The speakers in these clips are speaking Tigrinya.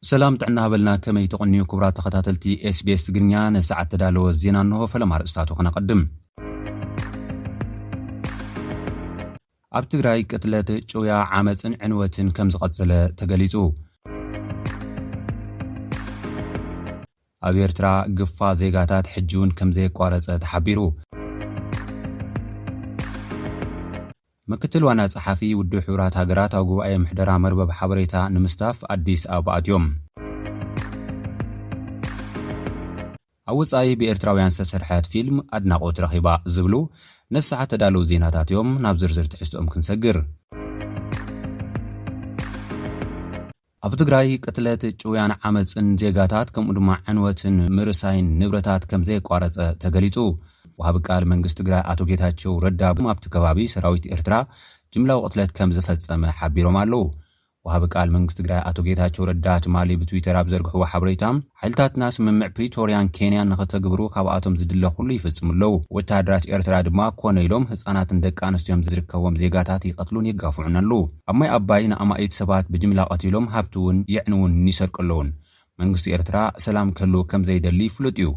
ሰላም ጥዕና ሃበልና፣ ከመይ ትቕንዩ ክቡራት ተኸታተልቲ ኤስቢኤስ ትግርኛ? ንሰዓት ተዳለወ ዜና እንሆ። ፈለማ ኣርእስታቱ ክነቐድም። ኣብ ትግራይ ቅትለት፣ ጭውያ፣ ዓመፅን ዕንወትን ከም ዝቐጸለ ተገሊጹ። ኣብ ኤርትራ ግፋ ዜጋታት ሕጂ እውን ከም ዘየቋረጸ ተሓቢሩ። ምክትል ዋና ጸሓፊ ውድብ ሕቡራት ሃገራት ኣብ ጉባኤ ምሕደራ መርበብ ሓበሬታ ንምስታፍ ኣዲስ ኣበባ ኣትዮም። ኣብ ወጻኢ ብኤርትራውያን ዝተሰርሐት ፊልም ኣድናቖት ረኺባ ዝብሉ ነሰዓት ተዳለዉ ዜናታት እዮም። ናብ ዝርዝር ትሕዝቶኦም ክንሰግር። ኣብ ትግራይ ቅትለት፣ ጭውያን ዓመፅን ዜጋታት ከምኡ ድማ ዕንወትን ምርሳይን ንብረታት ከም ዘየቋረፀ ተገሊፁ። ወሃቢ ቃል መንግስቲ ትግራይ ኣቶ ጌታቸው ረዳ ኣብቲ ከባቢ ሰራዊት ኤርትራ ጅምላዊ ቅትለት ከም ዝፈፀመ ሓቢሮም ኣለዉ። ወሃቢ ቃል መንግስቲ ትግራይ ኣቶ ጌታቸው ረዳ ትማሊ ብትዊተር ኣብ ዘርግሕዎ ሓበሬታ፣ ሓይልታትና ስምምዕ ፕሪቶርያን ኬንያን ንኸተግብሩ ካብኣቶም ዝድለ ኩሉ ይፍጽሙ ኣለዉ። ወተሃደራት ኤርትራ ድማ ኮነ ኢሎም ህጻናትን ደቂ ኣንስትዮን ዝርከብዎም ዜጋታት ይቐትሉን የጋፍዑን ኣለዉ። ኣብ ማይ ኣባይ ንኣማኢት ሰባት ብጅምላ ቀቲሎም ሃብቲ እውን የዕንዉን ይሰርቁ ኣለዉን። መንግስቲ ኤርትራ ሰላም ክህልው ከም ዘይደሊ ፍሉጥ እዩ።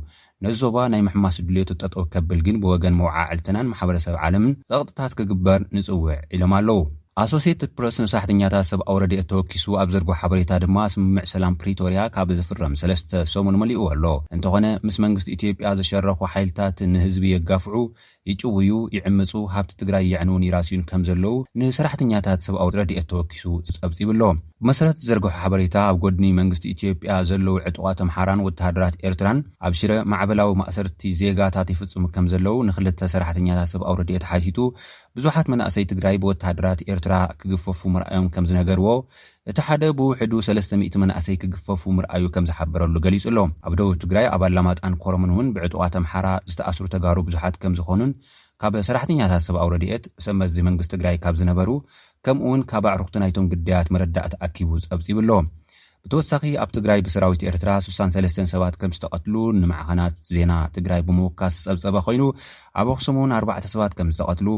ነዚ ዞባ ናይ ምሕማስ ድልየቱ ጠጠው ከብል ግን ብወገን መወዓዕልትናን ማሕበረሰብ ዓለምን ጸቕጥታት ክግበር ንጽውዕ ኢሎም ኣለዉ። ኣሶሲየትድ ፕረስ ንሰራሕተኛታት ሰብኣዊ ረድኤት ተወኪሱ ኣብ ዘርጎ ሓበሬታ ድማ ስምምዕ ሰላም ፕሪቶርያ ካብ ዝፍረም ሰለስተ ሰሙን መሊኡ ኣሎ። እንተኾነ ምስ መንግስቲ ኢትዮጵያ ዝሸረኹ ሓይልታት ንህዝቢ የጋፍዑ፣ ይጭውዩ፣ ይዕምፁ፣ ሃብቲ ትግራይ የዕንውን ይራስዩን ከም ዘለዉ ንሰራሕተኛታት ሰብኣዊ ረድኤት ተወኪሱ ጸብጺቡ ኣሎ። ብመሰረት ዝዘርግሖ ሓበሬታ ኣብ ጎድኒ መንግስቲ ኢትዮጵያ ዘለዉ ዕጡቓት ኣምሓራን ወተሃደራት ኤርትራን ኣብ ሽረ ማዕበላዊ ማእሰርቲ ዜጋታት ይፍጽሙ ከም ዘለዉ ንክልተ ሰራሕተኛታት ሰብኣዊ ረድኤት ሓቲቱ ብዙሓት መናእሰይ ትግራይ ብወተሃደራት ኤርትራ ክግፈፉ ምርኣዮም ከም ዝነገርዎ፣ እቲ ሓደ ብውሕዱ ሰለስተ ሚእቲ መናእሰይ ክግፈፉ ምርኣዩ ከም ዝሓበረሉ ገሊጹ ኣሎ። ኣብ ደቡብ ትግራይ ኣብ ኣላማጣን ኮረምን እውን ብዕጡቓት ኣምሓራ ዝተኣስሩ ተጋሩ ብዙሓት ከም ዝኾኑን ካብ ሰራሕተኛታት ሰብኣዊ ረድኤት ሰብ መዚ መንግስቲ ትግራይ ካብ ዝነበሩ ከምኡ እውን ካብ ኣዕሩኽቲ ናይቶም ግዳያት መረዳእታ ኣኪቡ ጸብጺቡ ኣሎ። ብተወሳኺ ኣብ ትግራይ ብሰራዊት ኤርትራ ስሳን ሰለስተን ሰባት ከም ዝተቐትሉ ንማዕኸናት ዜና ትግራይ ብምውካስ ዝጸብጸበ ኮይኑ፣ ኣብ ኣኽሱም እውን ኣርባዕተ ሰባት ከም ዝተቐትሉ፣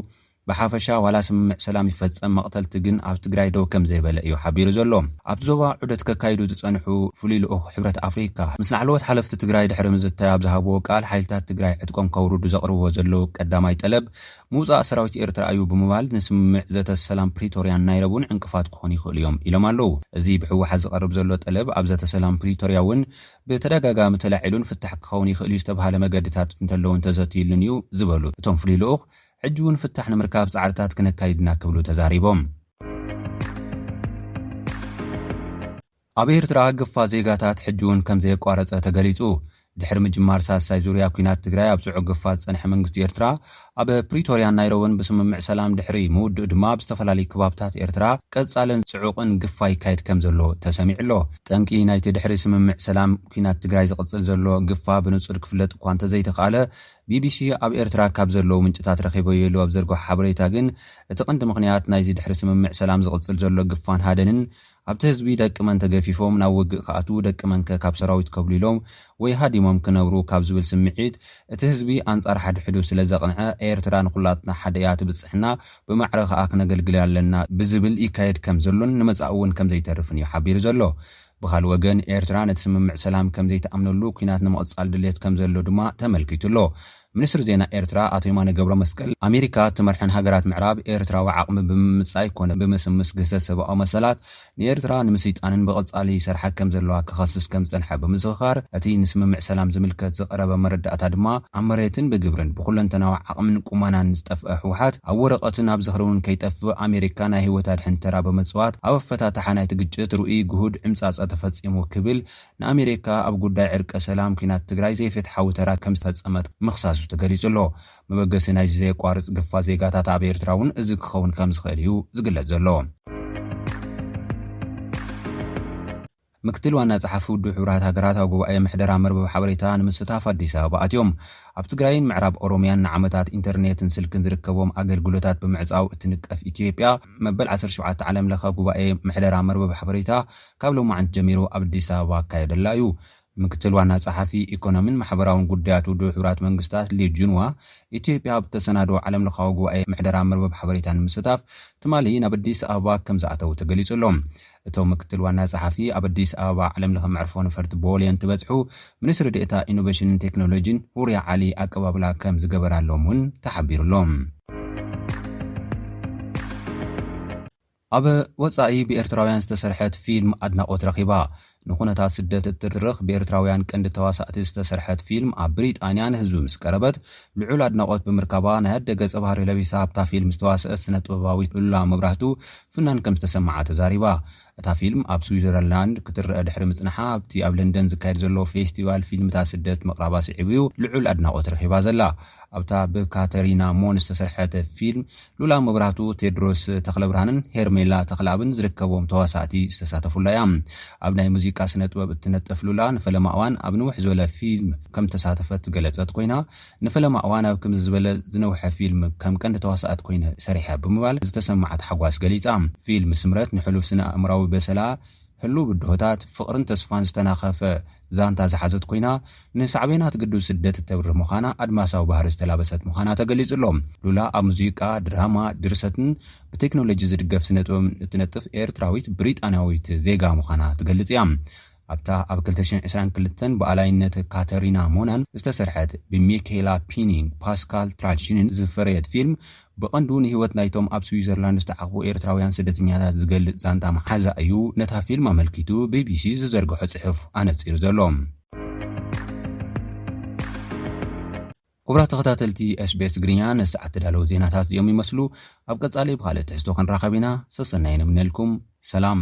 ብሓፈሻ ዋላ ስምምዕ ሰላም ይፈጸም መቕተልቲ ግን ኣብ ትግራይ ደው ከም ዘይበለ እዩ ሓቢሩ ዘሎ። ኣብቲ ዞባ ዑደት ከካይዱ ዝጸንሑ ፍሉይ ልኡኽ ሕብረት ኣፍሪካ ምስ ላዕለዎት ሓለፍቲ ትግራይ ድሕሪ ምዝታይ ኣብ ዝሃብዎ ቃል፣ ሓይልታት ትግራይ ዕጥቆም ከውርዱ ዘቕርብዎ ዘለዉ ቀዳማይ ጠለብ ምውጻእ ሰራዊት ኤርትራ እዩ ብምባል ንስምምዕ ዘተ ሰላም ፕሪቶርያን ናይሮቢ እውን ዕንቅፋት ክኾኑ ይኽእሉ እዮም ኢሎም ኣለዉ። እዚ ብህወሓት ዝቐርብ ዘሎ ጠለብ ኣብ ዘተ ሰላም ፕሪቶርያ እውን ብተደጋጋሚ ተላዒሉን ፍታሕ ክኸውን ይኽእል እዩ ዝተባሃለ መገድታት እንተለውን ተዘትይሉን እዩ ዝበሉ እቶም ፍሉይ ልኡኽ፣ ሕጂ እውን ፍታሕ ንምርካብ ጻዕርታት ክነካይድና ክብሉ ተዛሪቦም። ኣብ ኤርትራ ግፋ ዜጋታት ሕጂ እውን ከም ዘየቋረጸ ተገሊጹ። ድሕሪ ምጅማር ሳልሳይ ዙርያ ኲናት ትግራይ ኣብ ጽዑቕ ግፋ ዝጸንሐ መንግስቲ ኤርትራ፣ ኣብ ፕሪቶርያን ናይሮብን ብስምምዕ ሰላም ድሕሪ ምውድኡ ድማ ኣብ ዝተፈላለዩ ከባብታት ኤርትራ ቀጻልን ጽዑቕን ግፋ ይካየድ ከም ዘሎ ተሰሚዑ ኣሎ። ጠንቂ ናይቲ ድሕሪ ስምምዕ ሰላም ኲናት ትግራይ ዝቕጽል ዘሎ ግፋ ብንጹር ክፍለጥ እኳ እንተዘይተኻእለ፣ ቢቢሲ ኣብ ኤርትራ ካብ ዘለዉ ምንጭታት ረኺበዮ ኢሉ ኣብ ዘርግሖ ሓበሬታ ግን፣ እቲ ቀንዲ ምኽንያት ናይዚ ድሕሪ ስምምዕ ሰላም ዝቕጽል ዘሎ ግፋን ሃደንን ኣብቲ ህዝቢ ደቂ መን ተገፊፎም ናብ ውግእ ክኣትዉ፣ ደቂ መንከ ካብ ሰራዊት ከጉሊሎም ወይ ሃዲሞም ክነብሩ ካብ ዝብል ስምዒት፣ እቲ ህዝቢ ኣንጻር ሓድሕዱ ስለ ዘቕንዐ፣ ኤርትራ ንኹላትና ሓደ እያ ትብጽሕና፣ ብማዕረ ከኣ ክነገልግል ኣለና ብዝብል ይካየድ ከም ዘሎን ንመጻኢ እውን ከም ዘይተርፍን እዩ ሓቢሩ ዘሎ። ብኻልእ ወገን፣ ኤርትራ ነቲ ስምምዕ ሰላም ከም ዘይትኣምነሉ፣ ኲናት ንምቕጻል ድሌት ከም ዘሎ ድማ ተመልኪቱ ኣሎ። ሚኒስትሪ ዜና ኤርትራ ኣቶ የማነ ገብረ መስቀል፣ ኣሜሪካ እትመርሐን ሃገራት ምዕራብ ኤርትራዊ ዓቕሚ ብምምጻእ ይኮነ ብምስምስ ግህሰት ሰብኣዊ መሰላት ንኤርትራ ንምስይጣንን ብቐጻሊ ይሰርሓ ከም ዘለዋ ክኸስስ ከም ዝጸንሐ ብምዝኽኻር፣ እቲ ንስምምዕ ሰላም ዝምልከት ዝቐረበ መረዳእታ ድማ ኣብ መሬትን ብግብርን ብኩለንተናዊ ዓቕምን ቁመናን ዝጠፍአ ህወሓት ኣብ ወረቐትን ኣብ ዝኽሪ እውን ከይጠፍእ ኣሜሪካ ናይ ህይወት ኣድሕን ተራ ብምጽዋት ኣብ ኣፈታትሓ ናይቲ ግጭት ርኡይ ግሁድ ዕምጻጸ ተፈጺሙ ክብል ንኣሜሪካ ኣብ ጉዳይ ዕርቀ ሰላም ኲናት ትግራይ ዘይፍትሓዊ ተራ ከም ዝፈጸመት ምኽሳሱ ተገሊጹ ኣሎ። መበገሲ ናይዚ ዘየቋርጽ ግፋ ዜጋታት ኣብ ኤርትራ እውን እዚ ክኸውን ከም ዝኽእል እዩ ዝግለጽ ዘሎ። ምክትል ዋና ጸሓፊ ውድብ ሕቡራት ሃገራት ኣብ ጉባኤ ምሕደራ መርበብ ሓበሬታ ንምስታፍ ኣዲስ ኣበባ ኣትዮም። ኣብ ትግራይን ምዕራብ ኦሮምያን ንዓመታት ኢንተርኔትን ስልክን ዝርከቦም ኣገልግሎታት ብምዕጻው እትንቀፍ ኢትዮጵያ፣ መበል ዓሰርተ ሸውዓተ ዓለም ለኸ ጉባኤ ምሕደራ መርበብ ሓበሬታ ካብ ሎማዓንቲ ጀሚሩ ኣብ ኣዲስ ኣበባ ኣካየደላ እዩ። ምክትል ዋና ጸሓፊ ኢኮኖሚን ማሕበራውን ጉዳያት ውድብ ሕቡራት መንግስታት ሊ ጁንዋ፣ ኢትዮጵያ ኣብ ተሰናዶ ዓለም ለኻዊ ጉባኤ ምሕደራ መርበብ ሓበሬታ ንምስታፍ ትማሊ ናብ ኣዲስ ኣበባ ከም ዝኣተው ተገሊጹ ኣሎ። እቶም ምክትል ዋና ጸሓፊ ኣብ ኣዲስ ኣበባ ዓለም ለኸ መዕርፎ ነፈርቲ ቦሌ እንትበጽሑ፣ ሚኒስትሪ ዴኤታ ኢኖቬሽንን ቴክኖሎጂን ሁሪያ ዓሊ ኣቀባብላ ከም ዝገበራሎም እውን ተሓቢሩ ኣሎ። ኣብ ወጻኢ ብኤርትራውያን ዝተሰርሐት ፊልም ኣድናቖት ረኺባ። ንኹነታት ስደት እትድርኽ ብኤርትራውያን ቀንዲ ተዋሳእቲ ዝተሰርሐት ፊልም ኣብ ብሪጣንያ ንህዝቢ ምስ ቀረበት፣ ልዑል ኣድናቖት ብምርካባ ናይ ኣደ ገጸ ባህሪ ለቢሳ ኣብታ ፊልም ዝተዋስአት ስነ ጥበባዊት ሉላ መብራህቱ ፍናን ከም ዝተሰምዓ ተዛሪባ። እታ ፊልም ኣብ ስዊዘርላንድ ክትረአ ድሕሪ ምጽንሓ ኣብቲ ኣብ ለንደን ዝካየድ ዘሎ ፌስቲቫል ፊልምታት ስደት ምቕራባ ስዒቡ እዩ ልዑል ኣድናቖት ረኺባ ዘላ። ኣብታ ብካተሪና ሞን ዝተሰርሐት ፊልም ሉላ መብራህቱ፣ ቴድሮስ ተኽለብርሃንን ሄርሜላ ተኽለኣብን ዝርከቦም ተዋሳእቲ ዝተሳተፉላ እያ። ኣብ ናይ ሙዚቃ ስነ ጥበብ እትነጥፍ ሉላ ንፈለማ እዋን ኣብ ንውሕ ዝበለ ፊልም ከም ተሳተፈት ዝገለጸት ኮይና፣ ንፈለማ እዋን ኣብ ከምዚ ዝበለ ዝነውሐ ፊልም ከም ቀንዲ ተዋሳእት ኮይነ ሰሪሐ ብምባል ዝተሰማዓት ሓጓስ ገሊጻ። ፊልም ስምረት ንሕሉፍ ስነ ኣእምራዊ በሰላ፣ ህሉው ብድሆታት፣ ፍቕርን ተስፋን ዝተናኸፈ ዛንታ ዝሓዘት ኮይና፣ ንሳዕቤናት ግዱድ ስደት እተብርህ ምዃና ኣድማሳዊ ባህሪ ዝተላበሰት ምዃና ተገሊጹ ኣሎ። ሉላ ኣብ ሙዚቃ፣ ድራማ፣ ድርሰትን ብቴክኖሎጂ ዝድገፍ ስነ ጥበብን እትነጥፍ ኤርትራዊት ብሪጣንያዊት ዜጋ ምዃና ትገልጽ እያ። ኣብታ ኣብ ክልተ ሽሕን ዕስራን ክልተን ብኣላይነት ካተሪና ሞናን ዝተሰርሐት ብሚካኤላ ፒኒን ፓስካል ትራንሺንን ዝፈረየት ፊልም ብቐንዱ ንህይወት ናይቶም ኣብ ስዊዘርላንድ ዝተዓቕቡ ኤርትራውያን ስደተኛታት ዝገልጽ ዛንታ መሓዛ እዩ ነታ ፊልም ኣመልኪቱ ቢቢሲ ዝዘርግሖ ጽሑፍ ኣነጺሩ ዘሎ። ክቡራት ተኸታተልቲ ኤስቢኤስ ትግርኛ፣ ንሰዓት ተዳለዉ ዜናታት እዚኦም ይመስሉ። ኣብ ቀጻሊ ብኻልእ ትሕዝቶ ክንራኸብ ኢና። ሰሰናይ ንምነልኩም። ሰላም።